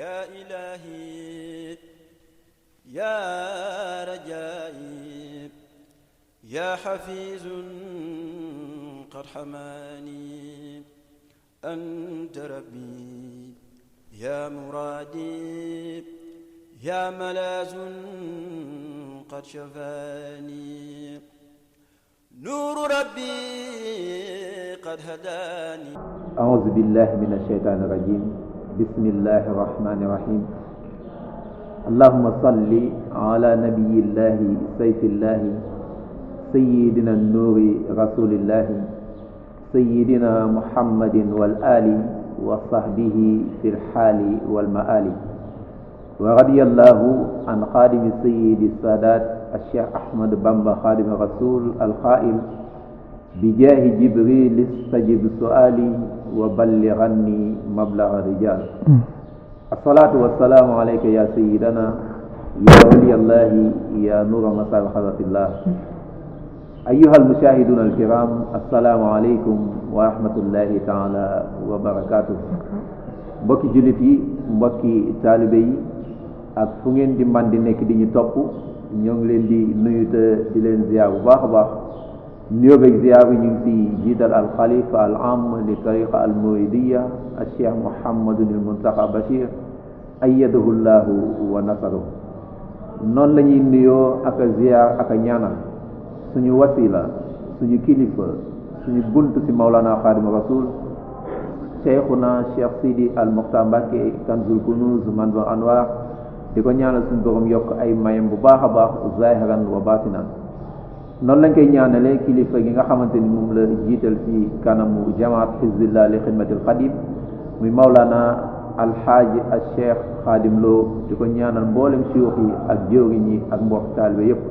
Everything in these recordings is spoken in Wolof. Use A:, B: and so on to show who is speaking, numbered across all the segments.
A: يا إلهي يا رجائي يا حفيظ قد حماني أنت ربي يا مرادي يا ملاذ قد شفاني نور ربي قد هداني.
B: أعوذ بالله من الشيطان الرجيم. بسم الله الرحمن الرحيم. اللهم صل على نبي الله سيف الله سيدنا النور رسول الله سيدنا محمد والآل وصحبه في الحال والمآل. ورضي الله عن خادم سيد السادات الشيخ أحمد بامبا خادم الرسول القائل بجاه جبريل استجب سؤالي وبلغني مبلغ الرجال. الصلاة والسلام عليك يا سيدنا يا ولي الله يا نور مسار حضرة الله. أيها المشاهدون الكرام السلام عليكم ورحمة الله تعالى وبركاته. mbokki jullit yi mbokki taalibe yi ak fu ngeen di man di nekk di ñu topp ñoo ngi leen di nuyu te di leen ziar bu baax a baax. nuyoo beeg ziar bi ñu ngi si jiital al xalifa al am li tariqa al muridiya al cheikh Mouhamadul Muntaqa Bachir ayyadahu llahu wa nasarahu. noonu la ñuy nuyoo ak a ziar ak a ñaanal suñu wasila suñu kilifa suñu bunt si Mawlana Xaadimu Rasul cheikhuna cheikh Sidi al Muxtar Mbàkke kanzul kunuz manbul anwar di ko ñaanal suñu borom yokk ay mayam bu baax a baax zahiran wa batinan. noonu lañ koy ñaanale kilifa gi nga xamante ni moom la jiital ci kanamu jamaat hizbillah li xidmatil xadim muy Mawlana alxaaji al cheikh Xaadim Lo di ko ñaanal mboolem siyuux yi ak jëwriñ yi ak mbokk taalibe yépp.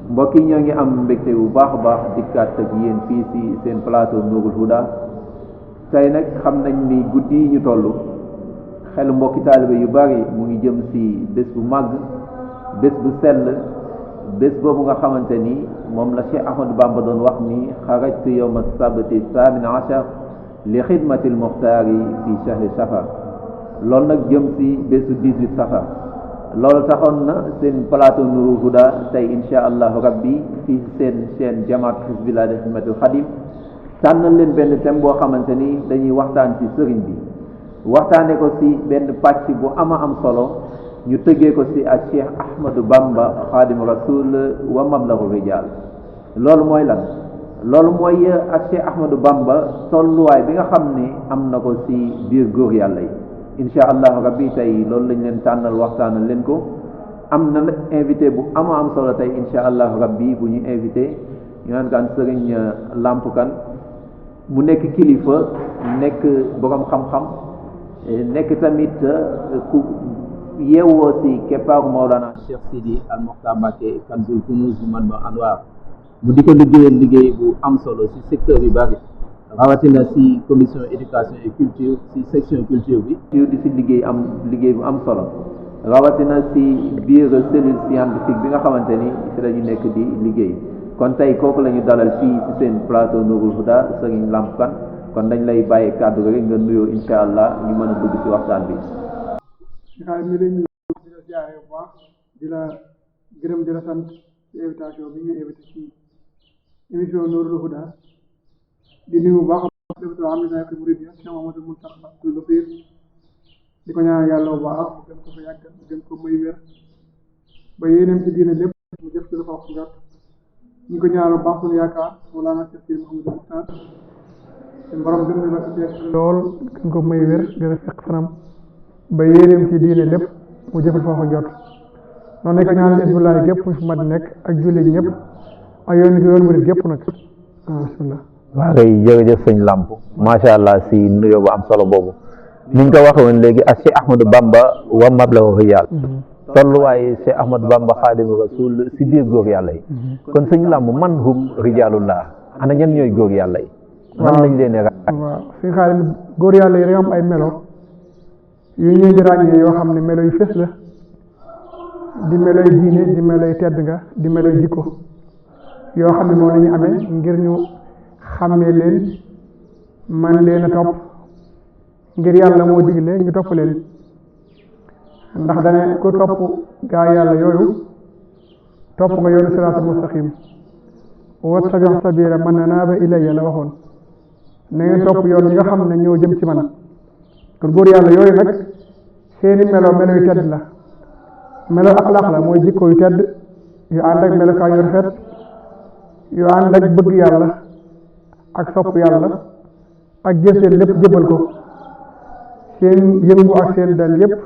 B: mbokk yi ñoo ngi am mbégte bu baax a baax dikkaat ak yéen fii ci seen plateau Nourul Huda. tey nag xam nañ ni guddi yi ñu toll xelu mbokki taalibe yu bari mu ngi jëm ci bés bu màgg bés bu sell bés boobu nga xamante ni moom la Cheikh Ahmadou Bamba doon wax ni xarajtu yawma sabti samin achar li xidmatil muxtaari fi chahri safar. loolu nag jëm ci bésu 18 safar. loolu taxoon na seen plateau Nourul Huda tey insha allahu rabbi fii seen chaîne jamaat hizbillah li xidmatil xadim tànnal leen benn thème boo xamante ni dañuy waxtaan ci sëriñ bi waxtaane ko ci benn pàcc bu ama am solo ñu tëggee ko ci ak Cheikh Ahmadou Bamba Xaadimu Rasul wa mablagu rijal. loolu mooy lan? loolu mooy ak Cheikh Ahmadou Bamba tolluwaay bi nga xam ne am na ko ci biir góor yàlla yi. insha allahu rabbi tey loolu lañ leen tànnal waxtaanal leen ko. am na nag invité bu ama am solo tey insha allahu rabbi bu ñu invité ñu naan kan sëriñ Lamp Kan mu nekk kilifa nekk borom xam-xam nekk tamit ku yeewoo ci keppaaru Mawlana Cheikh Sidi al Muxtar Mbàkke kanzul kunuz manbul anwar mu di ko liggéeyal liggéey bu am solo ci secteur yu bari rawatina ci commission éducation et culture ci section culture bi di ci liggéey bu am solo rawatina ci biir cellule scientifique bi nga xamante ni ci la ñu nekk di liggéey. kon tey kooku la ñu dalal fii ci seen plateau Nourul Huda Serigne Lamp Kan kon dañ lay bàyyi kàddu rek nga nuyoo insha allah ñu mën a dugg ci waxtaan bi.
C: mi lay nuyu di la jaaree bu baax di la gërëm di la sant ci invitation bi nga invité ci émission Nourul Huda di nuyu bu baax a baax député am na nekk murid Cheikh Mouhamadou Mountakha Bachir di ko ñaan yàlla bu baax mu gën ko fa yàggal mu gën ko may wér ba yéeneem ci diine lépp mu jëf ci lu fa wax njort. ñu ko ñaanal baax suñu yaakaar Mawlana Cheikh Sidi Mouhamadou Mokhtar te borom gën a lool gën ko may wér gën a fekk fanam ba yéeneem ci diine lépp mu jëfal foofu jot. noonu lañ ko ñaanal Hizbullah gépp fu mat nekk ak jullit ñëpp ak yoon murid gépp nag bismillah.
B: waaw kay jërëjëf sëñ Lamp macha allah si nuyoo bu am solo boobu ni nga ko waxee woon léegi ak Cheikh Ahmadou Bamba wa mablagu rijal. tolluwaaye Cheikh Ahmadou Bamba Xaadimu Rasul si biir góor yàlla yi. kon sëñ Lamp man hum rijalullah ana ñan ñooy góor yàlla yi. man lañ leen
C: waaw suñu Xaadim góor yàlla yi dañoo am ay melo yu ñuy di ràññee yoo xam ne melo yu fës la di meloy diine di meloy tedd nga di meloy jikko yoo xam ne moom la ñu amee ngir ñu xàmmee leen man leen a topp ngir yàlla moo digle ñu topp leen ndax dane ku topp gaa yàlla yooyu topp nga yoonu siraatul mustaqim wattabi sabila man anaaba ilayya la waxoon na ngeen topp yoon yi nga xam ne ñoo jëm ci man kon góor yàlla yooyu nag seeni melo yu tedd la melo axlaax la mooy jikko yu tedd yu ànd ak melokaan yu rafet yu ànd ak bëgg yàlla ak sopp yàlla ak jël seen lépp jëbal ko seen yëngu ak seen dal yépp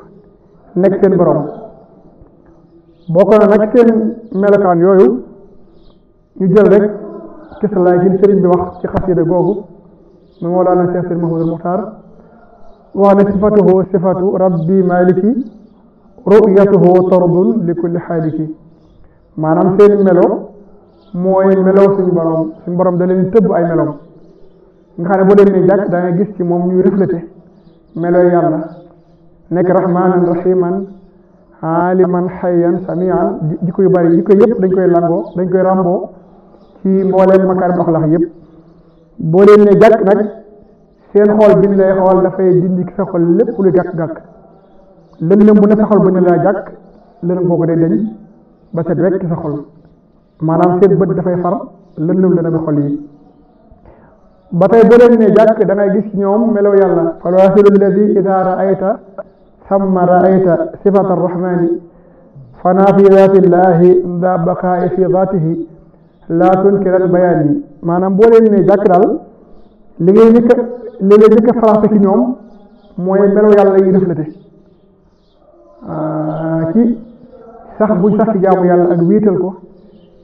C: nekk seen borom bokk na nag seen melokaan yooyu ñu jël rek kislaay gi sëriñ bi wax ci xasida googu mu Mawlaana Cheikh Seydi Mouhamadou Muxtaar wax ne sifatuhu sifatu rabbi maliki ru'yatuhu tardun li kulli xaaliki maanaam seen melo mooy melow suñ borom da leen tëbb ay meloom nga xam ne boo demee jàkk da ngay gis ci moom ñuy reflété melo yàlla nekk rahmanan rahiman aliman xayyan samian jikko yu bari jikko yëpp dañ koy langoo dañ koy ràmboo ci mbooleem makaarim axlaax yëpp boo leen ne jàkk nag seen xool bi ñu lay xool dafay dindi sa xol lépp lu gàkk-gàkk lëndëm bu ne sa xol bu ñu laa jàkk lëndëm kooku day dañ ba set wekk sa xol maanaam seen bët dafay far lëndëm lëndëmi xol yi ba tey boo leen ne jàkk da ngay gis ñoom melaw yàlla fal waasilu alladi ida raayta samma raayta sifata arrahmani fana fi zaatillahi da baqaa'i fi zaatihi laa tunkiran bayaani maanaam boo leen ne jàkk daal li ngay njëkk a faraxte ci ñoom mooy melaw yàlla yi reflété ci sax buñ sax ci jaamu yàlla ak wéetal ko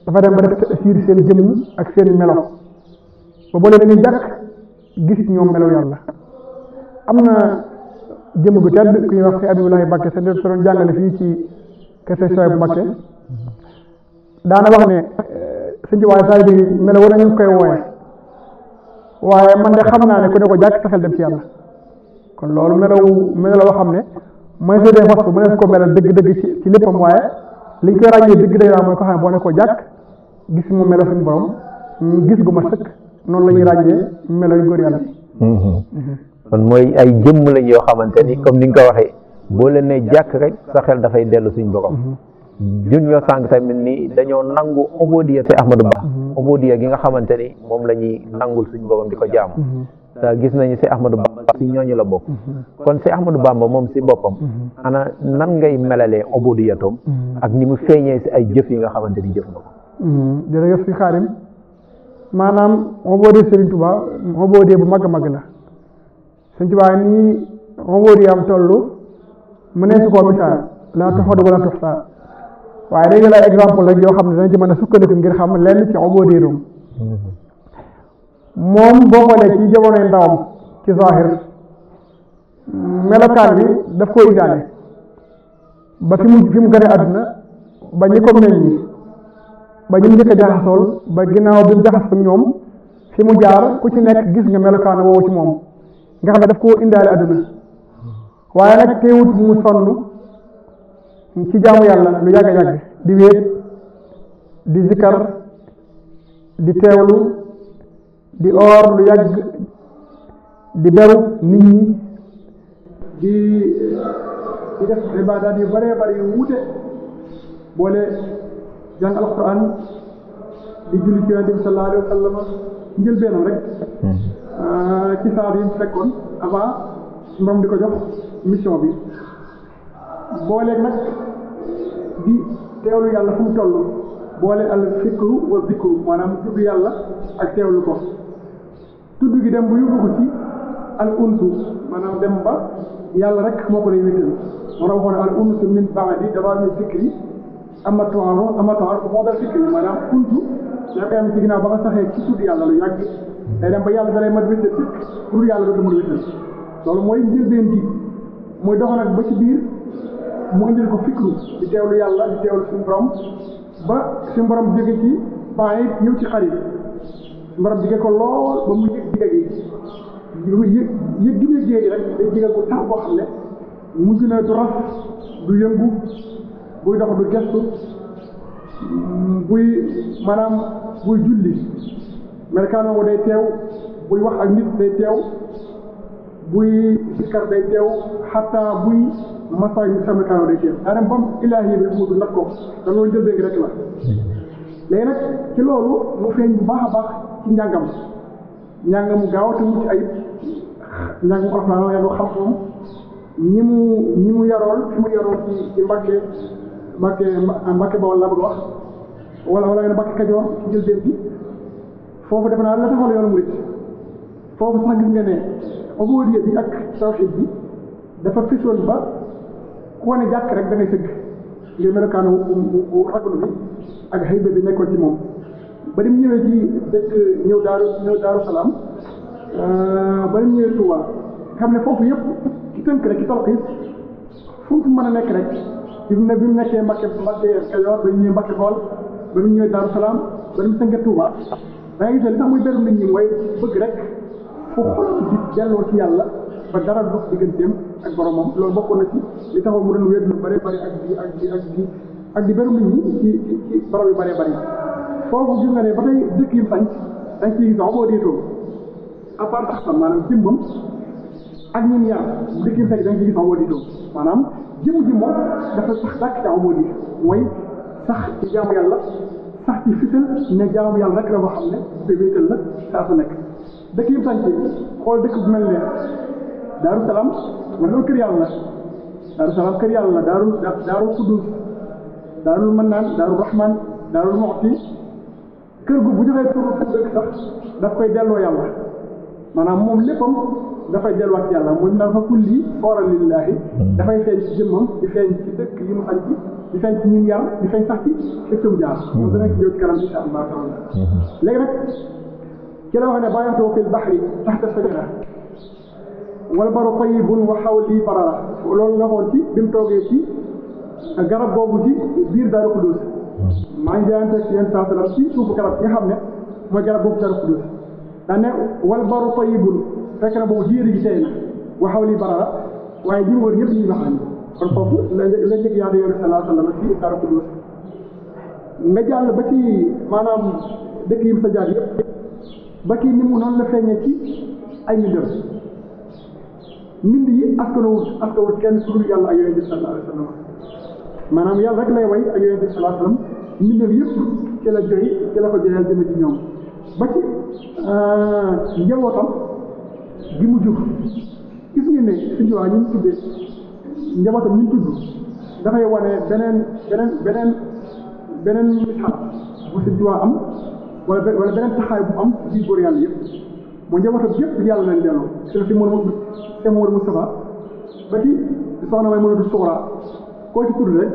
C: dafa dem ba def taasiir seen jëmm ak seen melo ba boo leen ni jàkk gis ñoom melaw yàlla am na jëmm gu tedd ku ñuy wax si Abibulahi Mbàkke sa doon jàngale fii ci kër Sëñ bu Mbàkke daana wax ne sëñ ci waaye saa bi melo war nañu koy wooye waaye man de xam naa ne ku ne ko jàkk sa xel dem ci yàlla kon loolu melo la woo xam ne mooy soo dee fas ko mu ne ko melal dëgg-dëgg ci léppam waaye liñ koy ràññee dëgg-dëgg daal mooy ko xam ne boo ne ko jàkk gis mu melo suñu borom gis gu ma sëkk noonu la ñuy ràññee melo yu góor yàlla
B: kon mooy ay jëmm lañ yoo xamante ni comme ni nga ko waxee boo leen ne jàkk rek sa xel dafay dellu suñ borom jun ñoo sànq tamit ni dañoo nangu ubudiya te Ahmadou Ba ubudiya gi nga xamante ni moom la ñuy nangul suñ borom di ko jaamu te gis nañu si Ahmadou Bamba si ñooñu la bokk kon si Ahmadou Bamba moom si boppam ana nan ngay melalee ubudiyatoom ak ni mu feeñee si ay jëf yi nga xamante ni jëf na ko
C: jërëjëf si Xaadim maanaam ubudiya Sëriñ Tuubaa ubudiya bu mag a mag la Sëriñ Tuubaa nii ubudiyaam tollu mu ne su koo misaal laa tuxadu wala tuxsaa waaye day jël ay exemple rek yoo xam ne dañ ci mën a sukkandiku ngir xam lenn ci ubudiyaam moom boo xoolee ci jamonoy ndawam ci zahir melokaan bi daf ko indaale ba fi mu gane àdduna ba ñi ko meññi ba ñu njëkk a jaxasool ba ginnaaw bi mu jaxasoo ñoom fi mu jaar ku ci nekk gis nga melokaan woowu ci moom nga xam ne daf ko indaale àdduna waaye nag teewut mu sonn ci jaamu yàlla lu yàgg-yàgg di wéet di zikkar di teewlu di oor lu yàgg di beru nit ñi di def ibaadaat yu bëree bëri yu wuute boole jàng alquran di julli ci yonent bi sallallahu alayhi wa sallam njëlbeenam rek ci saar yi mu fekkoon avant moom di ko jox mission bi booleeg nag di teewlu yàlla fu mu toll boole al fikru wa zikru maanaam tudd yàlla ak teewlu ko tudd gi dem bu yóbbu ko ci al unsu maanaam dem ba yàlla rek moo ko lay wéttal moo tax waxoon al unsu min baadi dawaami zikri ama toxar moo dal zikri maanaam unsu yaa koy am ci ginnaaw ba nga saxee ci tudd yàlla lu yàgg day dem ba yàlla dalay mat wéttal ci pour yàlla dootu mën wéttal loolu mooy njëlbeen gi muy dox nag ba ci biir mu indil ko fikru di teewlu yàlla di teewlu suñu borom ba suñu borom jóge ci paa yi ñëw ci xarit suñu borom jige ko lool ba mu yëg jige gi yëg gi ne jéegi rek day jige ko tax boo xam ne mujj na du raf du yëngu buy dox du gestu buy maanaam buy julli melkaanoo day teew buy wax ak nit day teew buy sikkar day teew xataa buy masaa yu sama kaw day teew daa dem bam ilaahi bi mu nag ko da loolu jël béngi rek la léegi nag ci loolu mu feeñ bu baax a baax ci njàngam mu gaaw te mucc ayib njàngam alxuraan yaa nga xam moom ñi mu yarool fi mu yarool ci Mbàkke Bawol la bëgg wax wala nga ne Mbàkke Kajoor ci jël bi foofu defe naa la taxawal yoonu murit foofu sax gis nga ne ubuudiyya bi ak tawxiid bi dafa fisoon ba ku wane jàkk rek da ngay sëgg ngir melokaanu raglu bi ak xëyba bi nekkoon ci moom ba dem ñëwee ci dëkk ñëw daaru salaam ba dem ñëwee Touba xam ne foofu yëpp ci tënk rek ci talxiis fu mu mën a nekk rek bi mu nekkee Mbàkke Kajoor ba ñu ñëwee Mbàkke Bawol ba mu ñëwee daaru salaam ba mu sëngee Touba da ngay gis ne li tax muy beru nit ñi mooy bëgg rek fu xol di delloo ci yàlla ba dara dox digganteem ak boromam loolu bokk na ci li taxaw mu doon wéet lu bare bare ak di beru nit ñi ci barab yu bare bare foofu gis nga ne ba tey dëkk yi sañ dañ ciy gis boo diitoo à part sax sam maanaam jëmmam ak ñun yar dëkk yi sañ dañ ciy gis boo diitoo maanaam jëmm ji moom dafa sax dàkk ci boo di mooy sax ci jaamu yàlla sax ci fisal ne jaamu yàlla rek la boo xam ne ba wéetal la saa su nekk dëkk yi sañ ci xool dëkk bu mel ne Daaru Salaam wala loolu kër yàlla la Daaru Salaam kër yàlla la daaru Quddus daarul Mannaan daaru Rahman daarul Muxti kër gu bu joxee tur dëkk sax daf koy delloo yàlla maanaam moom léppam dafay delluwaat ci yàlla mooy dafa kulli foora lillaahi dafay feeñ ci jëmmam di feeñ ci dëkk yi mu sañ ci di feeñ ci ñun yar di feeñ sax ci fekkum jaar moom dana ci ñëw ci kanam insha Allah taala léegi nag ci la wax ne bàyyatoo fil baxri taxta sajara wal baru tayyibun wa xawli barara loolu nga xool ci bi mu toogee ci garab boobu ci biir Daaru Xudoos maa ngi jaayante ci yéen saa salaam ci suufu garab gi nga xam ne mooy garab boobu Daaru Xudoos daa ne wal baru tayyibun fekk na boobu jéeri gi tey na wa xawli barara waaye ji wër ñëpp ñuy wax nañu kon foofu la njëkk yaa di yore sallallahu alayhi wa sallam ci Daaru Xudoos nga jàll ba ci maanaam dëkk yi mu sa jaar yëpp ba kii ni mu noonu la feeñee ci ay mbindam mbind yi askanawul kenn ku dul yàlla ak yonent bi sallallahu alayhi wa sallam maanaam yàlla rek lay way ak yonent bi sallallahu alayhi wa sallam mbindam yëpp ci la joy ci la ko joyal jëme ci ñoom ba ci njabootam gi mu jur gis ngeen ne suñu waa ñu mu tuddee njabootam ñu tudd dafay wane beneen misaal bu suñu waa am wala beneen taxaay bu am ci góor yàlla yëpp mooy njabootam yëpp yàlla leen delloo si Mouhamadou Moustapha ba ci soxna may mënatu suxra koo ci tudd rek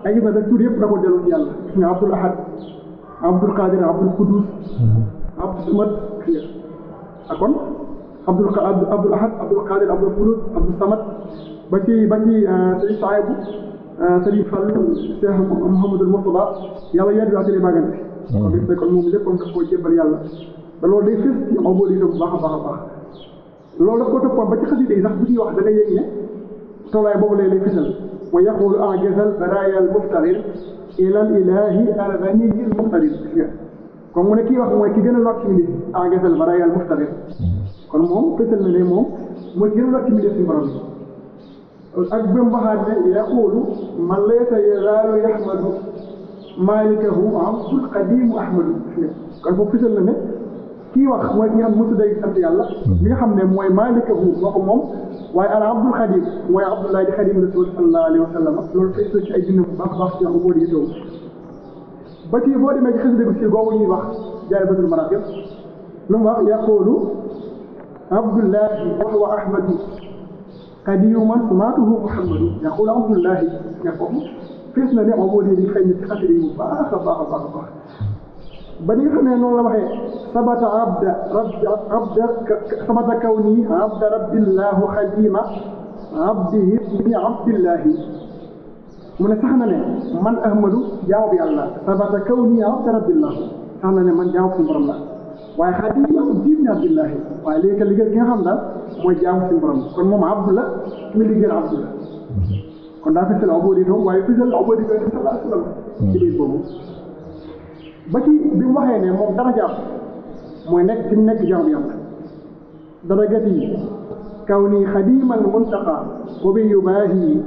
C: ay gis na rek tur yëpp da ko delloo ci yàlla gis nga Abdul Ahad Abdul Qadir Abdul Quddus Abdul Samad ak kon Abdul Ahad Abdul Qadir Abdul Quddus Abdul Samad ba ci Sëriñ Saaybu Sëriñ Fallu Cheikh Mouhamadul Mourtada yàlla yeddu yaa tene bagante kon gis kon moom léppam daf koo jébbal yàlla da loolu day fës ci obodi bu baax a baax a baax loolu daf ko toppoon ba ci xasida yi sax bu ñuy wax da nga yëg ne toolaay boobu lay fisal wa yaqulu ajazal barayal muftarir ilal ilahi al ghaniyil muqtadir gis nga kon mu ne kii wax mooy ki gën a lot ci mbindéef ajazal barayal muftarir kon moom fisal na ne moom mooy ki gën a lot ci mbindéef si borom bi ak bi mu waxaat ne yaqulu man laysa yazaalu yahmadu malikahu abdul qadimu ahmadu gis nga kon foofu fisal na ne kii wax mooy ki nga xam ne mosu day sant yàlla mi nga xam ne mooy malikahu moo ko moom waaye al abdul xadim mooy abdullahi di xadim rasul sallallahu alayhi wa sallam loolu fay ci ay dina bu baax baax ci boo di yitoo ba ci boo demee ci xasida gu si googu ñuy wax jaay batul maraqib lu mu wax yaqulu abdullahi wa huwa ahmadu qadiman sumaatuhu muhammadu yaqulu abdullahi nga foofu fees na ne boo di feeñ ci xasida yi bu baax a baax a baax a baax ba ni nga xam ne noonu la waxee sabata kawni abda rabbillahu xadima abdihi ibni abdillahi mu ne sax na ne man ahmadu jaamu bi yàlla sabata kawni abda rabbillah sax na ne man jaamu suñu borom la waaye xadima ibni abdillahi waaye léegi liggéey gi nga xam daal mooy jaamu suñu borom kon moom abdu la mi liggéeyal abdu la kon daa fisal ubudi doom waaye fisal ubudi doom sallallahu alayhi wa sallam ci biir boobu ba ci bi mu waxee ne moom dara jaam mooy nekk ci nekk jaamu yàlla darajati kawni xadimal muntaqa wa bi yubaahi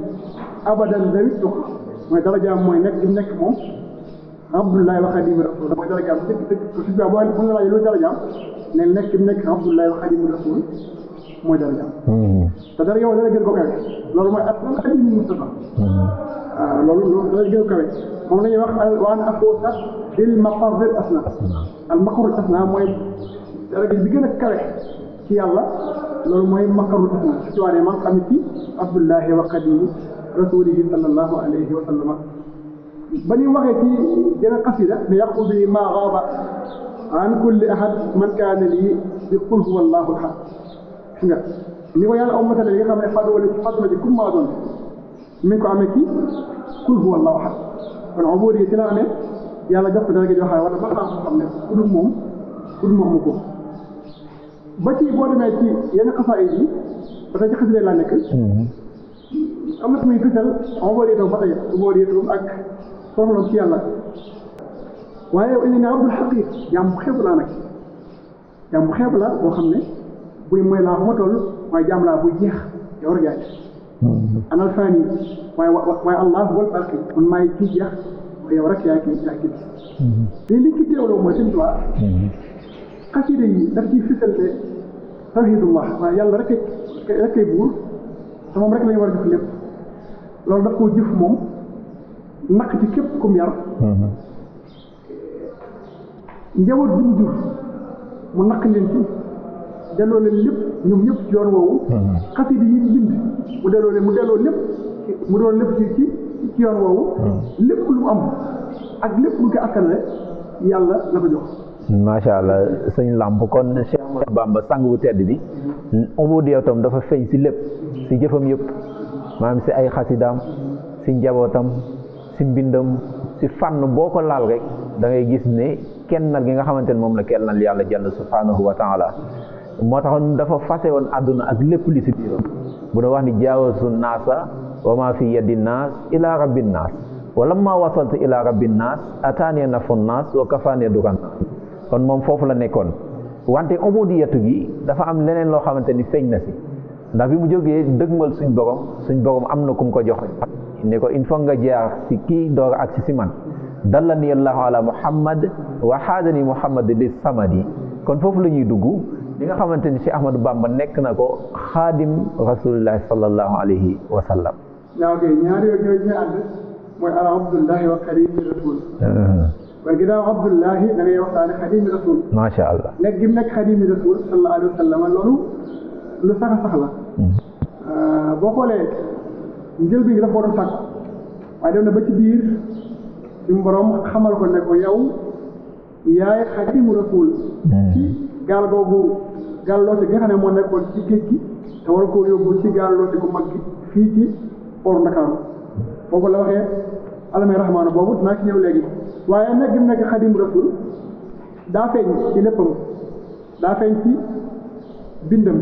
C: abadan dawit tuqa mooy darajaam mooy nekk moom abdullahi wa xadimi rasul mooy darajaam dëgg su boo bu nga laaj lu darajaam ne nekk abdullahi wa xadimi rasul mooy darajaam te dara yow dara gën ko kawe loolu mooy asnal xadimi mustafa loolu dara gën ko kawe moom la ñuy wax waan afoosa bil maqarril asna al maqarril asna mooy daraja bi gën a kawe ci yàlla loolu mooy maqarril asna ci waane man xam ci abdullahi wa xadimi rasulihi sallallahu alayhi wa sallam ba ñu waxee ci gën a xasida ne yaqu bi ma gaaba an kulli ahad man kaana lii bi qul huwa allahu ahad gis nga ni ko yàlla ommatale li nga xam ne fàddu la ci kum maa doon mi ngi ko amee ci qul huwa allahu ahad kon ubuud yi ci la amee yàlla jox ko dara gi joxaay wala maqaam boo xam ne ku dul moom amu ko ba ci boo demee ci yenn xasaayid yi ba tey ci xasida laa nekk am na muy fisal ubuud yi ba tey ubuud yi ak soxla ci yàlla waaye indi ne abdul xaqir jaam bu xeebu laa nag jaam bu xeebu laa boo xam ne buy mooy laa fa ma toll waaye jaam laa buy jeex yow rek yaay anal faani waaye allah wal baqi man maay kii jeex waaye yow rek yaay kii li ki teewloo mooy seen tuwaa xasida yi daf ciy fisalte tawhidullah waaye yàlla rek kay buur te moom rek la ñu war a jox lépp loolu daf koo jëf moom naq ci képp kum yar njaboot bi mu jur mu naq leen ci delloo leen lépp ñoom ñëpp ci yoon woowu xasida yi bind mu delloo lépp mu doon lépp ci yoon woowu lépp lu mu am ak lépp lu ko askanale yàlla la ko jox
B: macha allah sëñ Lamp kon Cheikh Ahmadou Bamba sang bu tedd bi ubudiya tam dafa feeñ si lépp si jëfam yëpp maanaam si ay xasidaam si njabootam si mbindam si fànn boo ko laal rek da ngay gis ne kennal gi nga xamante ne moom la kennal yàlla jalla subhanahu wa taala moo taxoon dafa fase woon àdduna ak lépp li si biiram bu doon wax ni jaawasu naasa wa ma fi yaddi naas ila rabbin naas wa lamma wasaltu ila rabbin naas ataaniya nafu naas wa kafaaniya duran naas kon moom foofu la nekkoon wante ubudiyatu gi dafa am leneen loo xamante ni feeñ na si ndax bi mu jógee dëgmal suñ borom am na kum ko jox ne ko il faut nga jaar si kii door ak si man dallani allahu ala muhammad wa haadani muhammad li samadi kon foofu la ñuy dugg li nga xamante ni Cheikh Ahmadou Bamba nekk na ko xaadim rasulillahi sallallahu alayhi wa sallam
C: waaw kay ñaari yooyu ñooy ñu ànd mooy ala abdullahi wa xadimi rasul waaye ginnaaw abdullahi da ngay waxtaane xadimi rasul
B: macha allah
C: nekk gi mu nekk xadimi rasul sallallahu alayhi wa sallam loolu lu sax a sax la boo xoolee njël bi dafa waroon sàkk waaye dem na ba ci biir suñu borom xamal ko ne ko yow yaay xadimu rasul ci gaal googu gaal loote gi nga xam ne moo nekkoon ci géej gi te war koo yóbbu ci gaal loote gu mag gi fii ci port Ndakaaru foofu la waxee alamay rahmaana boobu dinaa ci ñëw léegi waaye nekk gi mu nekk xadimu rasul daa feeñ ci léppam daa feeñ ci bindam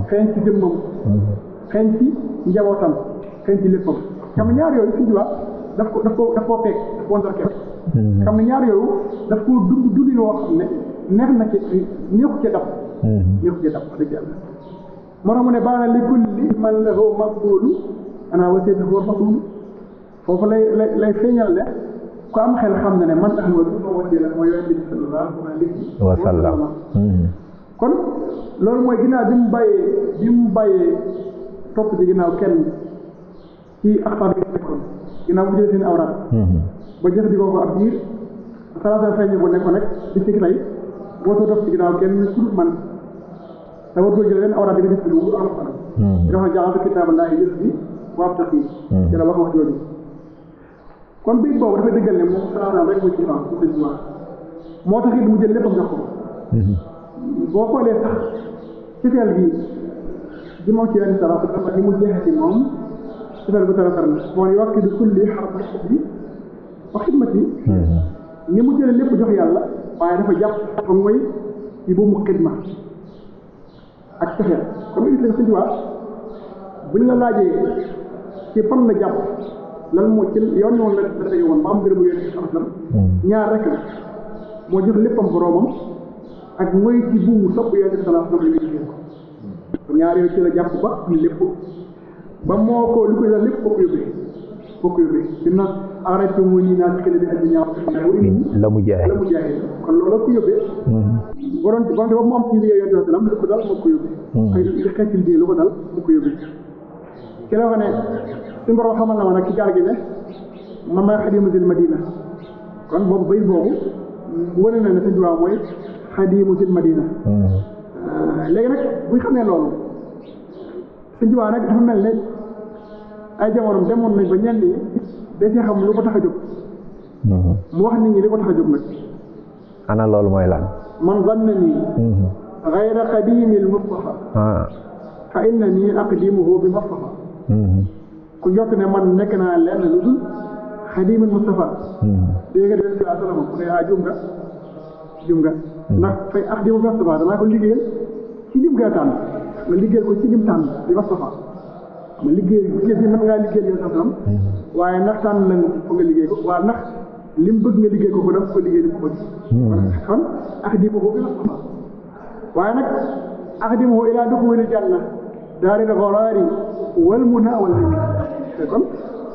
C: feeñ ci jëmmam feeñ ci njabootam feeñ ci léppam xam ne ñaar yooyu suñu tubaab daf koo peeg daf koo ndarkeel xam ne ñaar yooyu daf koo dundi loo xam ne neex na ci neexu ci dab wax dëgg yàlla moo tax mu ne baana li kulli man lahu maqbulu ana wasiyatuhu wa rasulu foofu lay feeñal ne ku am xel xam na ne man Ahmadu sama wasila mooy yonent bi sallallahu alayhi wa sallam kon loolu mooy ginnaaw bi mu bàyyee topp ci ginnaaw kenn ci axtaar bi nekkoon ginnaaw bu jëlee seen awraat ba jëfandikoo ko ab diir salaasa feeñ bu nekkoon rek di si tey boo soo topp ci ginnaaw kenn ku dul man te war koo jëlee leen awraat di nga def lu am fanam dafa jaxal kitaaballahi jëf bi waab tax yi ci la wax jooju kon biir boobu dafay dëggal ne moom salaasa rek mooy kilifaam ci seen tubaab moo tax it mu jël léppam jox ko boo xoolee sax ci feel gi moom ci yenn salaatu dafa ni mu jeexee ci moom ci feel bu tarafar na mooy wakki di kulli xarba bi wa xidmati ni mu jëlee lépp jox yàlla waaye dafa jàpp fa mooy ci bu mu xidma ak fexeel kon nga gis ne suñu waa buñ la laajee ci fan la jàpp lan moo ci yoon yoon la tege woon ba am gërëmu yéen ci am ñaar rek la moo jox léppam boroomam ak mooy ci buumu sopp yonent bi sallallahu alayhi wa sallam ñaar yooyu ci la jàpp ba am lépp ba moo ko lu ko dal lépp foo ko yóbbee dina arrêté mu nii naa xëy na bi andi ñaaw
B: la mu jaay
C: kon loolu ko yóbbee borom ba mu am ci liggéey yonent sallam lu ko dal moo ko yóbbee ay li xeeti liggéey lu ko dal moo ko yóbbee ci la wax ne suñu borom xamal na ma nag ci gaal gi ne man maay xadimu sil madina kon boobu bay boobu wane na ne sëñ Tuubaa mooy xadimu sil madina léegi nag bu ñu xamee loolu sëñ Tuubaa nag dafa mel ne ay jamono demoon nañ ba ñenn ñi da see xam lu ko tax a jóg mu wax nit ñi li ko tax a jóg nag
B: ana loolu mooy lan
C: man zannani gayra qadimil Mustafa fa innani aqdimuhu bi Mustafa ku jot ne man nekk naa lenn lu dul xadimil Mustafa dégg nga dén sila salama mu ne jum nga ndax fay aqdimu bi Mustafa danaa ko liggéeyal ci lim nga tànn ma liggéeyal ko ci lim tànn di Mustafa ma liggéey bi mën ngaa liggéeyal yow sa salam waaye ndax tànn la nga ko nga liggéey ko waaye ndax lim bëgg nga liggéey ko daf ko liggéey li ko bëgg kon axdimuhu bi Mustafa waaye nag axdimuhu ila duxuli janna daaril garaari wal muna wal te kon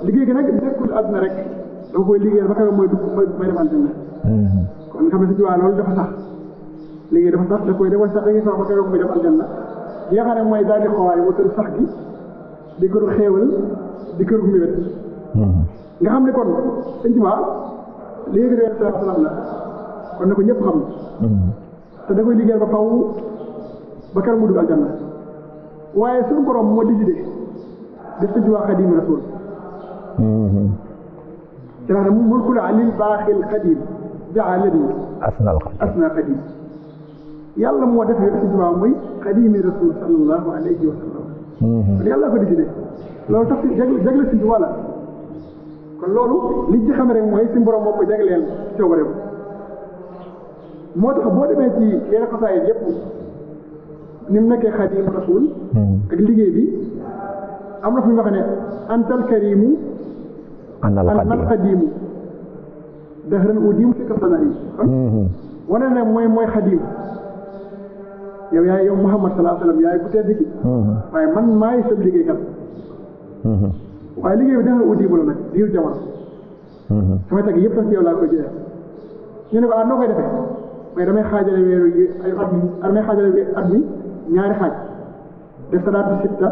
C: liggéey gi nag nekkul àdduna rek dafa koy liggéeyal ba kawe mooy may dem aljanna kon xam ne si jiwaa loolu dafa sax liggéey dafa sax da koy sax da ngay sax ba kawe muy dem aljanna yi nga xam ne mooy daal di xawaay ba këru sax gi di këru xéewal di këru mébét nga xam ne kon sëñ Tuubaa léegi de salaam la kon na ko ñëpp xam te da koy liggéeyal ba faw ba kër mu dugg aljanna waaye suñu borom moo décidé def sëñ Tuubaa xadimu rasul ci la mu mulkul alil baaxil xadim jaalani asna xadim yàlla moo def sëñ Tuubaa muy xadimi rasul sallallahu alayhi wa sallam kon yàlla ko décidé loolu tax si jagle sëñ Tuubaa la kon loolu liñ ci xam rek mooy si borom moo ko jagleel coobareem moo tax boo demee ci yenn xasaayid yëpp ni mu nekkee xadimu rasul ak liggéey bi am na fu ñu wax ne antal karimu anal xadimu dahran udimu fi kasana yi kon wane ne mooy xadim yow Muhammad sallallahu alayhi wa sallam yaay ku tedd ki waaye man maay sab liggéeykat waaye liggéey bi dahran udimu la nag diir jamono samay tagg yëpp tam ci yow laa koy jëlee ñu ne ko noo koy defee mais damay xaajale weeru yi ay damay xaajale at mi ñaari xaaj def salaatu sitta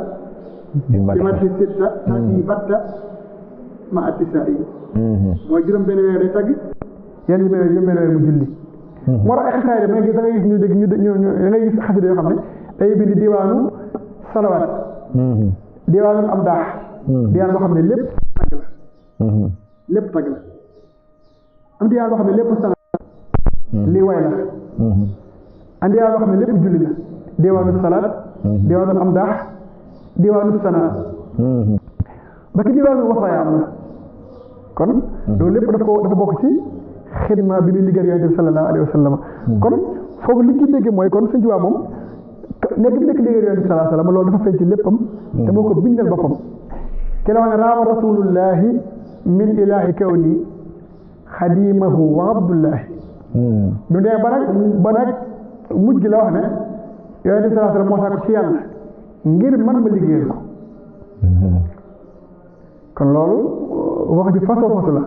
C: di mati sitta taati batta ma attisa yi mooy juróom benn weer day tagg yenn juróom benn weer mu julli moo tax ay xasaay da ngay gis ñu dégg da ngay gis xasida yoo xam ne day bind diwaanu salawaat diwaanu am daax diwaan boo xam ne lépp tagg la lépp tagg la am diwaan boo xam ne lépp salaat lii way la am diwaan boo xam ne lépp julli la diwaanu salaat diwaanu am daax diwaanu sanaa ba ci diwaanu wasaaya am na kon loolu lépp dafa bokk ci xidma bi muy liggéey yonent bi sallallahu alayhi wa sallam kon foofu li ci dégg mooy kon Sëñ Tuubaa moom nekk liggéey yonent bi sallallahu alayhi wa sallam loolu dafa feeñ ci léppam te moo ko bindal boppam ci la wax ne raama rasulullahi min ilahi kawni xadimahu wa abdullahi du dee ba nag mujj gi la wax ne yonent bi sallallahu alayhi wa sallam moo sàkk ci yàlla ngir man ma liggéeyal ko kon loolu wax ji façon la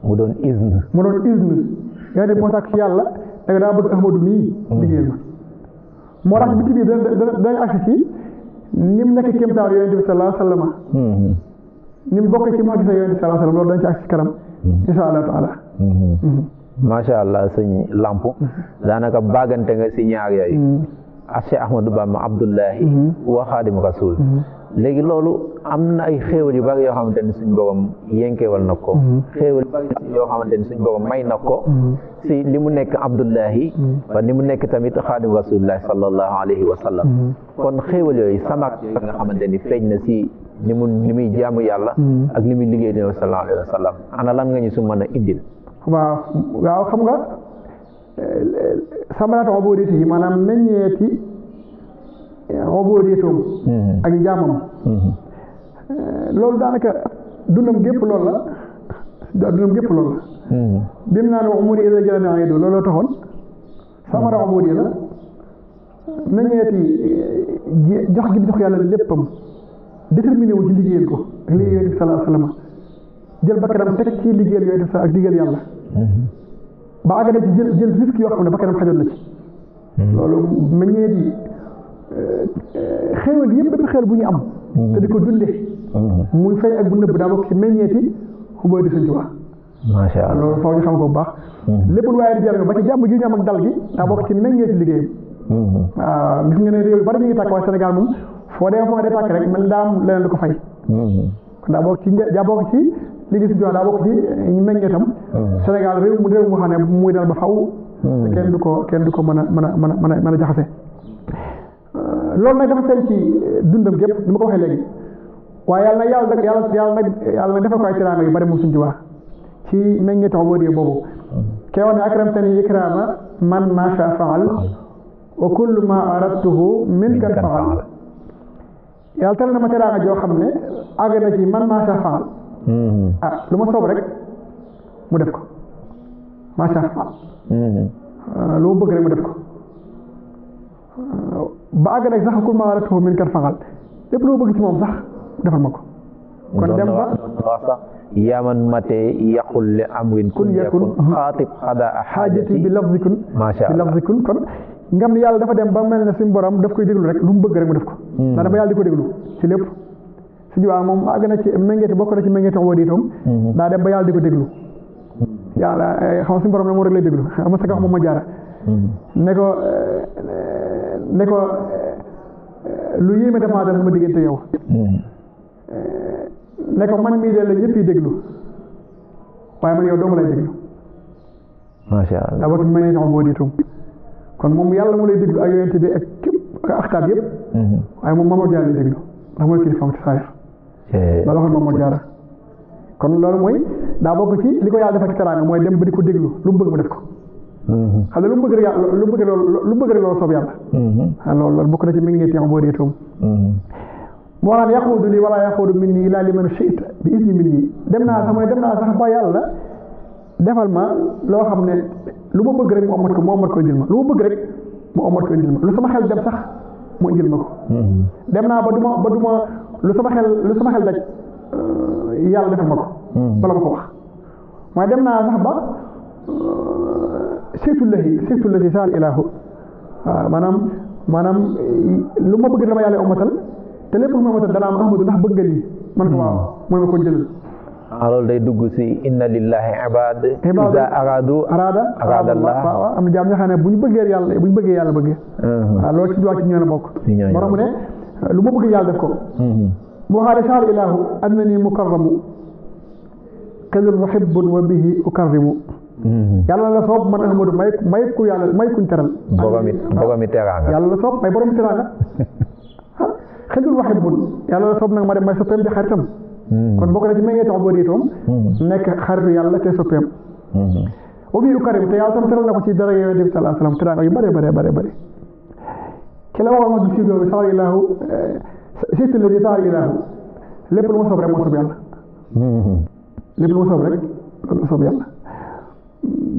B: mu doon izn yonent bi moo sàkk ci yàlla da nga daa bëgg Ahmadu mii liggéeyal ma moo tax bi ci biir danañ agsi ci ni mu nekk kéemtaar yonent bi sallallahu alayhi wa sallam ni mu bokk ci mu agsi yonent bi sallallahu alayhi wa sallam loolu dañ ci agsi ci kanam insha allah taala
D: macha allah sëñ Lamp daanaka baagante nga si ñaar yooyu Cheikh Ahmadou Bamba Abdullahi wa Xaadimu Rasul léegi loolu am na ay xéewal yu bari yoo xamante ni suñ borom yénkeewal na ko xéewal yu bari yoo xamante ni suñ borom may na ko si li mu nekk Abdullahi wa ni mu nekk tamit Xaadimu Rasulillahi sallallahu alayhi wa sallam kon xéewal yooyu samak nga xamante ni feeñ na si ni muy jaamu yàlla ak li muy liggéey dina sallallahu alayhi wa sallam ana lan nga ñu su mën a indil
C: waaw xam nga samaraata obooditi yi maanaam meññeeti obooditoom ak jaamam loolu daanaka dundam gépp loolu la bi mu naan wax umuri ida jëla naa do looloo taxoon samara oboodi la meññeeti jox gi jox yàlla léppam déterminé wu ci liggéeyal ko ak liggéeyal Yonent bi sallallahu alayhi wa sallam jël bakkanam teg ci liggéeyal Yonent bi ak liggéeyal yàlla ba àgg na ci jël risque yoo xam ne bakkanam xajoon na ci loolu meññeeti xéewal yëpp bépp xéewal bu ñu am te di ko dunde muy fay ak bu nëbb daa bokk ci meññeeti xubóo di Sëñ Tuubaa
D: macha allah
C: loolu faaw ñu xam ko bu baax lépp lu waaye di jariñoo ba ci jàmm ji ñu am ak dal gi daa bokk ci meññeeti liggéeyam waaw gis nga ne réew yu bari ñu ngi tàkk waaye Sénégal moom foo dee foo dee tàkk rek mel daa am leneen lu ko fay kon daa bokk ci liggéey Sëñ Tuubaa daa bokk ci meññeetam Sénégal réew mu xam ne muy dal ba faw kenn du ko mën a jaxase loolu nag dafa feeñ ci dundam gépp ni ma ko waxee léegi waaye yàlla nag defal ko ay teraanga yu bari moom Sëñ Tuubaa ci meññeetam boo dee boobu kee wax ne akramtani ikrama man ma sha faal wa kullu ma aradtuhu min kan faal yàlla teral na ma teraanga joo xam ne àgg na ci man ma sha faal lu ma soob rek mu def ko ma sha faal lu ma bëgg rek mu def ko ba àgg nag sax wa kullu ma aradtuhu min kan faal lépp lu ma bëgg ci moom sax defal ma ko kon dem ba
D: yaman mate yaqul li amrin kun yakun xaatib xada xaajati bi lafzikun macha allah
C: bi lafzikun kon ngam ne yàlla dafa dem ba mel ne suñu borom daf koy déglu rek lu mu bëgg rek mu def ko daa dama yàlla di ko déglu ci lépp Sëñ Tuubaa moom àgg na ci méngeeti bokk na ci méngeeti woo diitoom daa dem ba yàlla di ko déglu yàlla xam suñu borom ne moo rek lay déglu ama sa ka wax moom ma jaara ne ko lu yéeme dafa def sama diggante yow ne ko man mii de la ñëpp yi déglu waaye man yow dong lay déglu
D: macha allah
C: daa bokk ci may tax boo diitum kon moom yàlla mu lay déglu ak yonent bi ak képp ak axtaab yëpp waaye moom Mamadou Diarra lay déglu ndax mooy kilifaam ci saayir loolu waxal Mamadou Diarra kon loolu mooy daa bokk ci li ko yàlla defal ci teraanga mooy dem ba di ko déglu lu mu bëgg mu def ko xam ne lu mu bëgg rek yàlla lu mu bëgg rek loolu soob yàlla loolu bokk na ci mi ngi teex boo diitum moo naan yaquudu lii wala yaquudu min nii ilaa liman shi'ta bi izni min nii dem naa sax ba yàlla defal ma loo xam ne lu ma bëgg rek mu omat ko indil ma lu ma bëgg rek mu omat ko indil ma lu sama xel dem sax mu indil ma ko dem naa ba du ma lu sama xel daj yàlla defal ma ko bala ma ko wax waaye dem naa sax ba saytu lahi saal ilaahu waaw maanaam lu ma bëgg la ma yàlla omatal te lépp lu ma omatal dana am Ahmadu ndax bëgg nga lii man ko waaw mooy ma ko jëlal
D: loolu day dugg si inna lillahi ibad iza arada Allah
C: waaw am na jaam ñoo xam ne bu ñu bëggee yàlla bëggee waaw loolu ci ci ñoo na bokk moo tax mu ne lu ma bëgg yàlla def ko mu waxaade saal ilaahu annani mukarramu kadul muhibbun wa bihi ukarrimu yàlla la soob man Ahmadu may kuñ teral
D: bogomi teraanga
C: yàlla la soob may borom teraanga xëjul muhibbun yàlla la soob nag ma dem may soppeem di xaritam kon bokk na ci méngee tax boo diitoom nekk xaritu yàlla te soppeem wa bihi ukarrimu te yàlla tam teral na ko ci dara Yonent bi sallallahu alayhi wa sallam teraanga yu bare ci la waxoon ma si loolu saar ilaahu surtout le di saar ilaahu lépp lu ma soob rek moo soob yàlla lépp lu ma soob rek loolu soob yàlla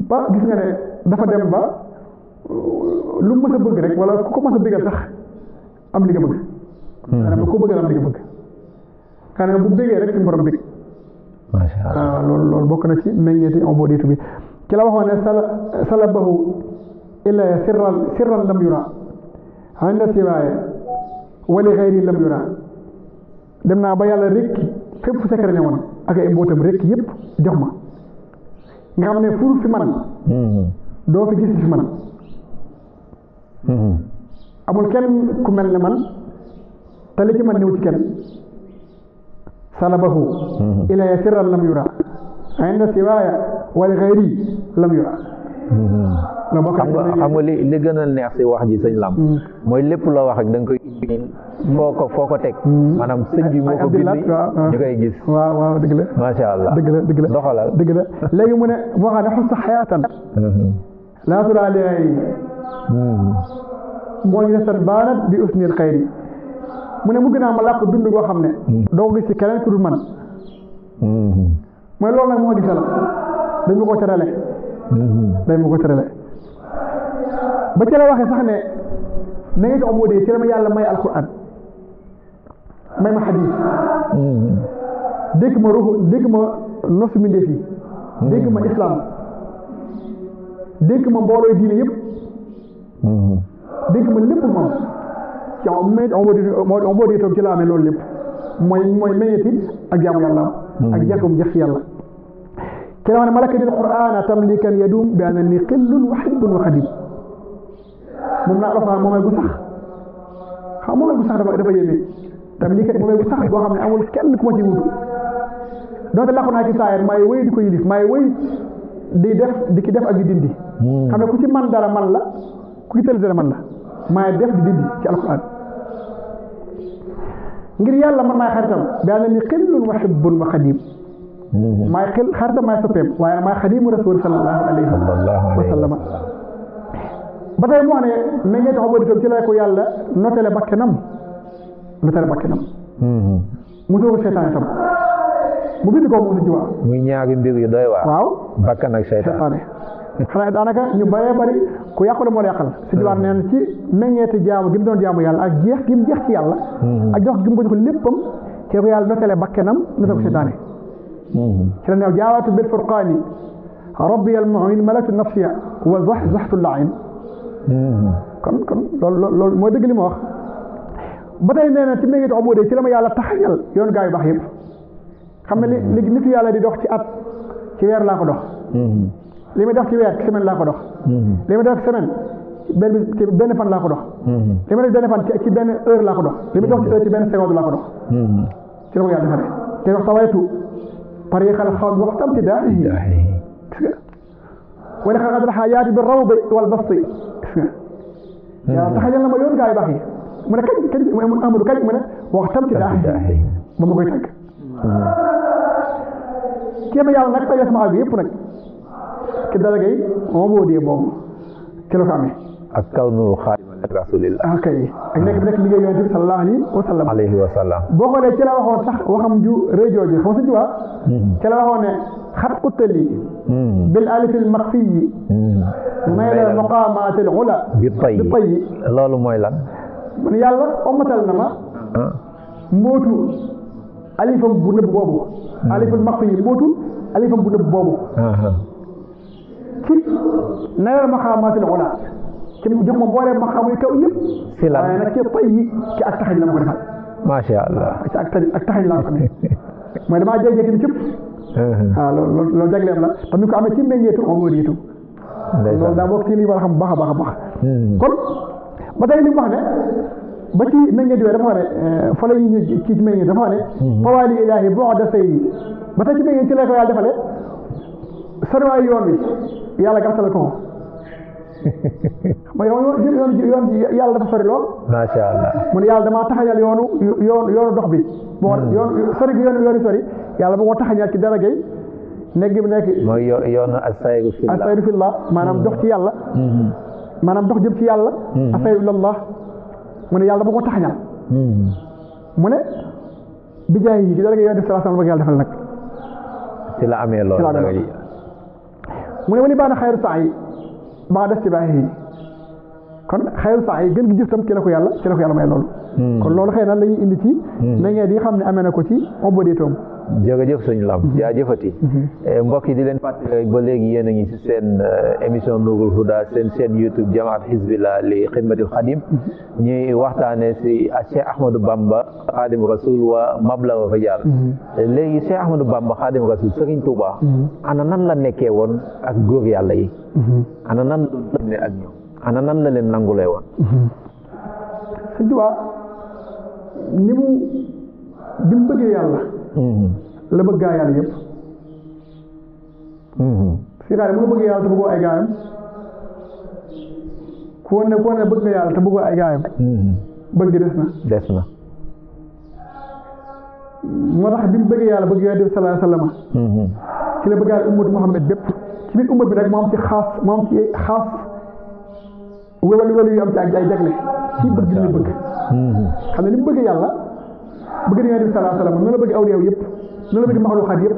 C: ba gis nga ne dafa dem ba lu mu mës a bëgg rek wala ku ko mës a bëggal sax am li nga bëgg xanaa ko bëggal am li nga bëgg xanaa bu bëggee rek suñu borom bëgg
D: macha allah
C: loolu bokk na ci meññeeti am boo diitu bi ci la waxoon ne salabahu illa sirran lam yura inda siwaaya wali xayri lam yura dem naa ba yàlla rek fépp fu secret ne woon ak ay mbootam rek yëpp jox ma nga xam ne fur fi man doo fi gis fi man amul kenn ku mel ne man te li ci man ñëw ci kenn salabahu ilaya sirran lam yura inda siwaaya wali xayri lam yura
D: xam nga li gën a neex si wax ji sëñ Lam mooy lépp loo wax rek da nga koy indi foo ko teg maanaam sëñ bi moo ko bind ñu koy gis
C: waaw dëgg la
D: macha allah
C: dëgg la
D: doxalal
C: dëgg la léegi mu ne moo xam ne xusta xayaatan laa turaa liay moo ñu destan baanat bi usnil xayri mu ne mu gën a ma làpp dund goo xam ne doo ko gis ci keneen ku dul man mooy loolu nag moo gisal dañu ko terale ba ci la waxee sax ne meññeeti ubudiyya ci la ma yàlla may alquran may ma xadiis dégg ma ruuxu dégg ma nosu mbindeef yi dégg ma islam dégg ma mboolooy diine yëpp dégg ma lépp moom ci ubudiyya toog ci la amee loolu lépp mooy meññeeti ak jaamu yàlla ak jekkum jëf ci yàlla ci la ma ne malakatil qur'ana tamlikan yadum bi annani qillun wa hibbun wa xadim moom naa alxuraan moomeel gu sax xam moomeel gu sax dafa yéeme tamlikan moomeel gu sax boo xam ne amul kenn ku ma ci wutu donte làqu naa ci saayir maay wéy di ko yilif maay wéy di ki def ak di dindi xam ne ku ci man dara man la ku ci tël dara man la maay def di dindi ci alxuraan ngir yàlla man maay xaritam bi annani qillun wa hibbun wa xadim maay xaritam maay soppeem waaye maay xadimu rasul sallallahu alayhi wa sallam ba tey mu wax ne meññeeti ubudiyya ci la ko yàlla notale bakkenam mu soo ko seytaane tam mu bind ko mu si jiwaa
D: muy ñaari mbir yu doy waar
C: waaw
D: bakkan ak seytaane
C: xanaa daanaka ñu bëree bëri ku yàqule moo la yàqal si jiwaa nee na ci meññeeti jaamu gi mu doon jaamu yàlla ak jeex gi mu jeex ci yàlla ak jox gi mu ko jox léppam ci la ko yàlla notale bakkenam notale ko seytaane ci la neew jaawaatu bil furqaani rabbi al mu'in malaktu nafsiya wa zahzahtu la'in kon loolu mooy dëgg li ma wax ba tey nee na ci meññeeti ubudiyya ci la ma yàlla taxañal yoon gaa yu baax yëpp xam ne li nitu yàlla di dox ci at ci weer laa ko dox li muy dox ci weer ci semaine laa ko dox li muy dox ci semaine ci benn fan laa ko dox li muy dox benn fan ci benn heure laa ko dox li muy dox ci heure ci benn seconde laa ko dox ci la ko yàlla defare te wax tawaytu tariqal xawmi waxtam ti daa wala xalqatul xaajaati bi rawdi wal basti yàlla taxañal na ma yoon gaa yu baax yi mu ne kañ Amadou kañ mu ne waxtam ti daa ba ma koy tàgg kéema yàlla nag tey sama àgg yëpp nag ci darajay ubudiyya boobu ci la ko amee
D: ak kawnu xaadiman rasulillah
C: kay ak nekk bi nekk liggéey yonent bi sallallahu alayhi wa sallam boo xoolee ci la waxoon sax waxam ju rëy jooju xam sa jiwaa ci la waxoon ne xat xuttali bil alifil maxfiyi mayla maqamatil ula
D: bi tayyi loolu mooy lan
C: man yàlla ommatal na ma mbootu alifam bu nëbb boobu aliful maxfiyi mbootu alifam bu nëbb boobu ci mayla maqamatil ula ci jox ma mboolee maqaam yi kaw yëpp
D: si lan
C: waaye nag ci tayyi ci ak taxañ la ma ko defal
D: macha allah
C: ci ak taxañ laa ko amee mooy damaa jékki-jékki ni cëpp waaw loolu jagleem la te mi ko amee ci meññeetu ubudiyya loolu daa bokk ci li war a xam baax a baax a baax kon ba tey li mu wax ne ba ci meññeet yooyu dafa wax ne fa la ñu ci meññeet dafa wax ne fawaali ilaahi bu'da sayyi ba tey ci meññeet ci la ko yàlla defale soriwaay yoon wi yàlla gàttal ko mooy yoon yàlla dafa sori lool
D: macha allah
C: mu ne yàlla damaa taxañal yoonu dox bi moo yoon sori gi yoonu sori yàlla ba moo taxañal ci darajay nekk gi mu nekk
D: mooy yoonu asayru
C: fillah maanaam dox ci yàlla maanaam dox jëm ci yàlla asayru ilallah mu ne yàlla ba ko taxañal mu ne bi jaay yi ci darajay yonent bi sallallahu alayhi wa sallam ba yàlla defal nag
D: ci la amee loolu
C: mu ne wali baana xayru saa yi baa des ci baax yi kon xayru saa yi gën gi jëf tam ci la ko yàlla may loolu kon loolu xëy na la ñuy indi ci meññeet yi nga xam ne amee na ko ci ubudiyya toom
D: jërëjëf suñu lam jaajëfati mbokk yi di leen fàttali ba léegi yéen a ngi ci seen émission Nourul Huda seen chaîne YouTube Jamaat Hizbillah li Xidmatil Xadim ñuy waxtaane ci Cheikh Ahmadou Bamba Xadim Rasul wa Mablagh Rijal léegi Cheikh Ahmadou Bamba Xadim Rasul Serigne Touba ana nan la nekkee woon ak góor yàlla yi ana nan la doon ne ak ñoom ana nan la leen nangulee woon
C: Serigne Touba ni mu bi mu bëggee yàlla la bëgg gaa yàlla yëpp si gaa yi mu bëggee yàlla te bëggoo ay gaayam ku woon ne bëgg nga yàlla te bëggoo ay gaayam bëgg gi des na moo tax bi mu bëggee yàlla bëgg yonent bi sallallahu alayhi wa sallam ci la bëggaale ummatu Muhammad bépp ci biir ummat bi nag moo am ci xaas wala yu am ci ay jagle ci bëgg li bëgg xam ne li mu bëgg yàlla bëgg na yonent bi sallallahu alayhi wa sallam noonu la bëgg awliya yëpp noonu la bëgg maxluuqaat yëpp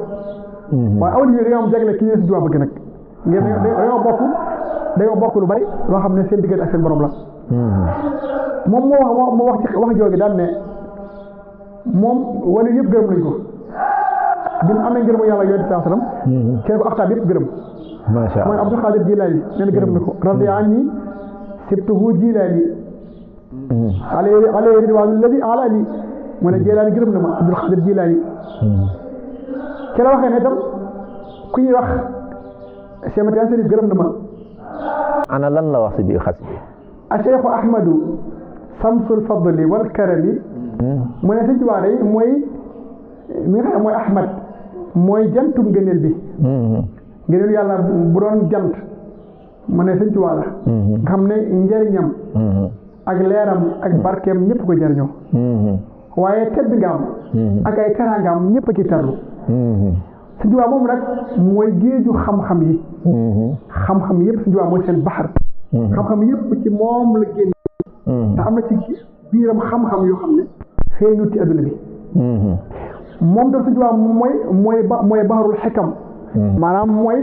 C: waaye awliya yi dañoo am jagle ki Sëriñ Tuubaa bëgg nag ngeen dañoo bokk lu bari loo xam ne seen diggante ak seen borom la moom moo wax joogi daan ne moom wala yëpp gërëm nañ ko bi mu amee ngërëmu yàlla yonent saa sallam kenn ko axtaab yëpp gërëm
D: macha
C: mooy
D: allah
C: Abdul Xaadir Jilaani nee na gërëm na ko radiya anni sibtuhu Jilaani alayhi ridwaanu alladi alaani mu ne Jilaani gërëm na ma Abdul Xaadir Jilaani ci la waxee ne itam ku ñuy wax Cheikh Matian Serif gërëm na ma
D: ana lan la wax si biir xas bi
C: Cheikhu Ahmadu Samsul Fadli wal Karami mu ne Sëñ Tuubaa day mooy mi nga xam ne mooy Ahmad mooy jantum ngëneel bi ngëneel yàlla bu doon jant mu ne Sëñ Tuubaa la nga xam ne njëriñam ak leeram ak barkeem ñëpp ko jëriñoo waaye tedd ngaam ak ay teraangaam ñëpp a ci tarlu Sëñ Tuubaa moom nag mooy géeju xam-xam yi xam-xam yëpp Sëñ Tuubaa mooy seen baxar xam-xam yëpp ci moom la génn te am na ci biiram xam-xam yoo xam ne feeñut ci adduna bi moom tam Sëñ Tuubaa mooy baxarul xikam maanaam mooy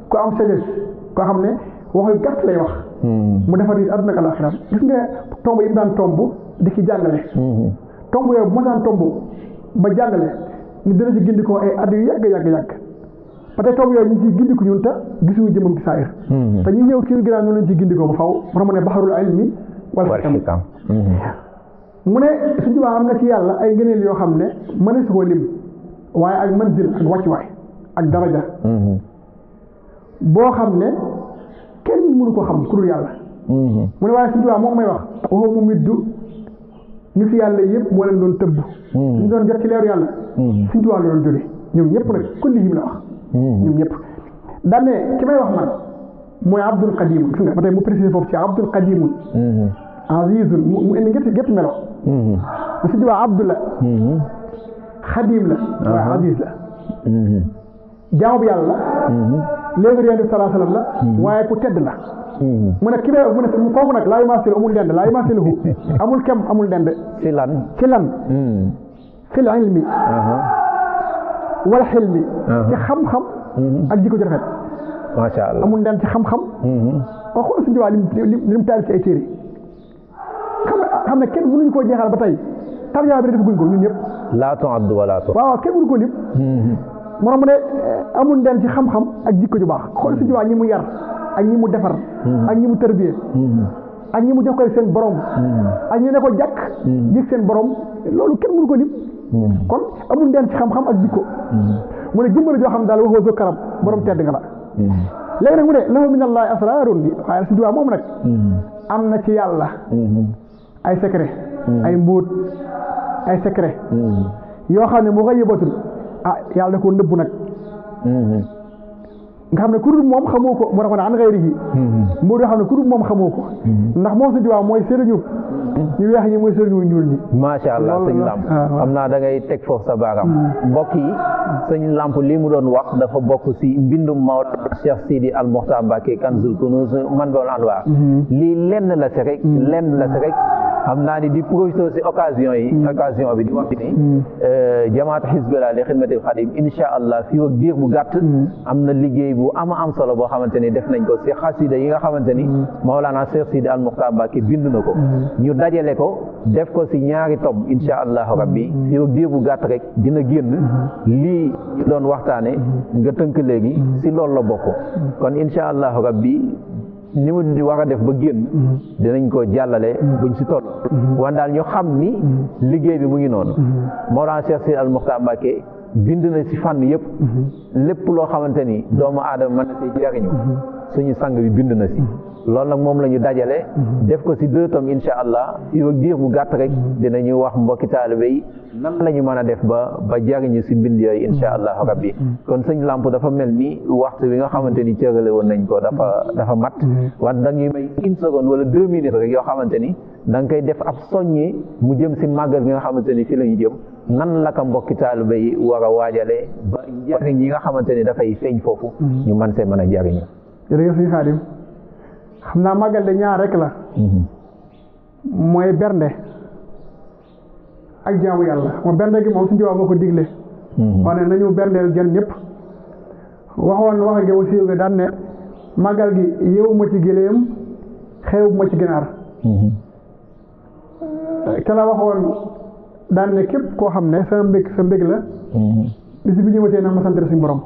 C: ku am sagesse koo xam ne waxu gàtt lay wax mu defar nit adduna ak alaxira gis nga tomb yi mu daan tomb di ci jàngale tomb yooyu bu ma daan tomb ba jàngale ñu dina ci gindikoo ay at yu yàgg ba tey tomb yooyu ñu ciy gindiku ñun te gisuñu jëmam ci saayir te ñu ñëw ci ginnaaw noonu lañ ciy gindikoo ba faw moo tax mu ne baxarul ilmi wal xikam mu ne Sëñ Tuubaa am na ci yàlla ay ngëneel yoo xam ne mënees koo lim waaye ak manzil ak wàccuwaay ak daraja boo xam ne kenn mënu ko xam ku dul yàlla mu ne waaye Sëñ Tuubaa moom may wax waxoo mu middu nit yàlla yëpp moo leen doon tëbb ñu doon jot ci leeru yàlla Sëñ Tuubaa la doon jóge ñoom ñëpp nag kulli yim la wax ñoom ñëpp daan ne ki may wax man mooy Abdul Qadim gis nga ba tey mu précisé foofu ci Abdul Qadimun azizun mu indi gétt melo Sëñ Tuubaa Abdul la Xadim la waaye aziz la jaamu bi yàlla léegi yonent bi salaa sallam la waaye ku tedd la mu ne ki may mu ne kooku nag laa yumaasilu amul dend laa yumaasiluhu amul kem amul dend
D: ci lan
C: fil ilmi wala xilmi ci xam-xam ak jikko ju rafet
D: macha allah
C: amul dend ci xam-xam waa xool Sëñ Tuubaa lim taalif ci ay téere xam ne kenn mënuñu koo jeexal ba tey tarjama bi def guñ ko ñun ñëpp
D: laa tu'addu wa laa tuhsaa
C: waaw kenn mënu ko lim moo tax mu ne amul den ci xam-xam ak jikko ju baax xool Sëñ Tuubaa ñi mu yar ak ñi mu defar ak ñi mu tërbiye ak ñi mu jox koy seen borom ak ñi ne ko jàkk yëg seen borom loolu kenn mënu ko lim kon amul den ci xam-xam ak jikko mu ne jëmmale joo xam daal waxoo zo karam borom tedd nga la léegi nag mu ne lahu min allahi asrarun bi waaye Sëñ Tuubaa moom nag am na ci yàlla ay secret ay mbóot ay secret yoo xam ne mu xayyibatul yàlla da koo nëbbu nag nga xam ne ku dul moom xamoo ko mu tax ma ne an xayrihi mbóot yoo xam ne ku dul moom xamoo ko ndax moom Sëñ Tuubaa mooy sëriñu ñu weex ñi mooy sëriñu ñuul ñi
D: macha allah sëñ Lamp xam naa da ngay teg foofu sa baaraam mbokk yi sëñ Lamp li mu doon wax dafa bokk si mbindum Mawlana Cheikh Sidi Al Mokhtar Mbacké Kanzul Kunuz Manbaul Anwar lii lenn la si rek xam naa ni di profité si occasion bi di wax ni jamaat Hizbullah li xidmatil Xadim insha allah fii ak diir bu gàtt am na liggéey bu am solo boo xamante ni def nañ ko si xasida yi nga xamante ni Mawlana Cheikh Sidi Al Mokhtar Mbacké bind na ko ñu dajale ko def ko si ñaari tom insha allahu rabbi fii ak diir bu gàtt rek dina génn lii ñu doon waxtaane nga tënk léegi si loolu la bokk kon insha allahu rabbi ni mu di war a def ba génn dinañ ko jàllale buñ si toll wan daal ñu xam ni liggéey bi mu ngi noonu Mawlana Cheikh Sidi Al Mokhtar Mbacké bind na si fànn yëpp lépp loo xamante ni doomu aadama mën na si jariñu suñu sang bi bind na si loolu nag moom la ñu dajale def ko si 2 tomes insha allah fii ak diir bu gàtt rek dinañu wax mbokki taalibe yi nan la ñu mën a def ba jariñu si mbind yooyu insha allah rabbi kon sëñ Lamp dafa mel ni waxtu bi nga xamante ni cërale woon nañ ko dafa mat wante da ñuy may 1 seconde wala 2 minutes rek yoo xamante ni da nga koy def ab soññee mu jëm si màggal gi nga xamante ni fi la ñu jëm nan la ko mbokki taalibe yi war a waajale ba njariñ yi nga xamante ni dafay feeñ foofu ñu mën see mën a jariñu
C: jërëjëf sëñ Xaadim xam naa màggal de ñaar rek la mooy bernde ak jaamu yàlla moom bernde gi moom Sëñ Tuubaa moo ko digle wax ne nañu berndeel jën ñëpp waxoon wax gi mu siiw gi daan ne màggal gi yewuma ci géléem xewuma ci ginaar ca la waxoon daan ne képp koo xam ne sa mbég la bisi bi ñëwatee nag ma sant suñu borom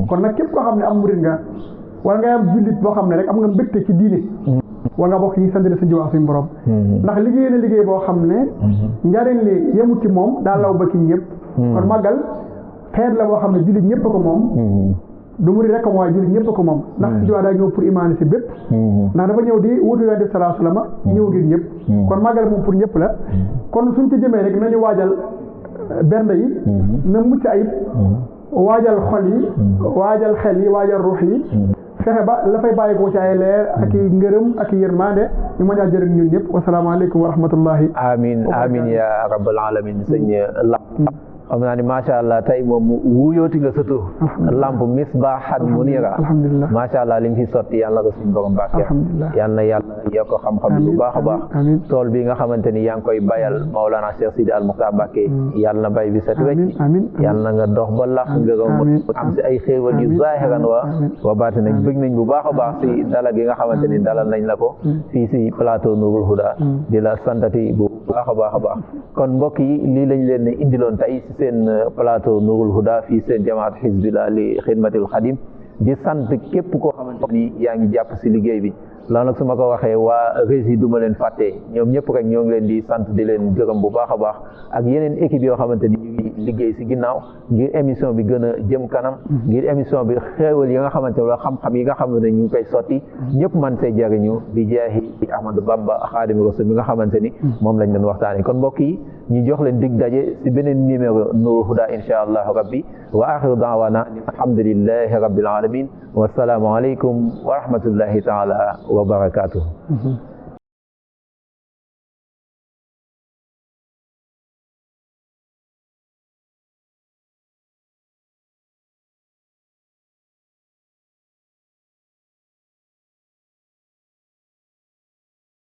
C: kon nag képp koo xam ne am murid nga wala ngay am jullit boo xam ne rek am nga mbégte ci diine war nga bokk yi sant suñu jiwaa suñu borom ndax liggéey na liggéey boo xam ne njariñ li yemut ci moom daa law ba ci ñëpp kon màggal xeet la boo xam ne jullit ñëpp ko moom du murid rek waaye jullit ñëpp ko moom ndax suñu jiwaa daa ñëw pour imaani si bépp ndax dafa ñëw di wutu Yonent bi sallallahu alayhi wa sallam ñëw ngir ñëpp kon màggal moom pour ñëpp la kon suñ ci jëmee rek nañu waajal bernde yi na mucc ayib waajal xol yi waajal xel yi waajal ruux yi fexe ba la fay bàyyi ko ci ay leer ak i ngërëm ak i yërmande ñu mën a jërëm ñun ñëpp wasalaamaaleykum wa rahmatullahi
D: amin amin ya rabbal alamin sëñ la xam naa ni macha allah tey moom wuyooti nga sa tur lamp misbaahan munira
C: alhamdulilah
D: macha allah li nga fi sotti yàlla ko suñu borom bàkke yàlla na yàlla yokk ko xam-xam bu baax a baax tool bi nga xamante ni yaa ngi koy bayal Maolana Cheikh Sidi Al Mukhtar Mbacké yàlla na bay bi set wecc yàlla na nga dox ba laq ngërëm am si ay xéewal yu zaahiran wa baati nañ bëgg nañ bu baax a baax si dalal gi nga xamante ni dalal nañ la ko fii si plateau Nourul Huda di la santati bu baax a baax a baax kon mbokk yi lii lañ leen indiloon tey seen plateau Nourul Huda fii seen jamaat Hizbullah li xidmatil xadim di sant képp koo xamante ni yaa ngi jàpp si liggéey bi loolu nag su ma ko waxee waa régie du ma leen fàtte ñoom ñëpp rek ñoo ngi leen di sant di leen gërëm bu baax a baax ak yeneen équipe yoo xamante ni ñu ngi liggéey si ginnaaw ngir émission bi gën a jëm kanam ngir émission bi xéewal yi nga xamante wala xam-xam yi nga xamante ne ñu ngi koy sotti ñëpp man see jariñu bi jaahi Ahmadou Bamba Xaadimu Rasuul bi nga xamante ni moom lañ doon waxtaanee kon mbokk yi ñu jox leen dig daje si beneen numéro Nourul Huda insha allahu rabbi wa axiru daawana alhamdulillahi rabbil alamin wa salaamu aleykum wa rahmatullahi taala wa barakatuh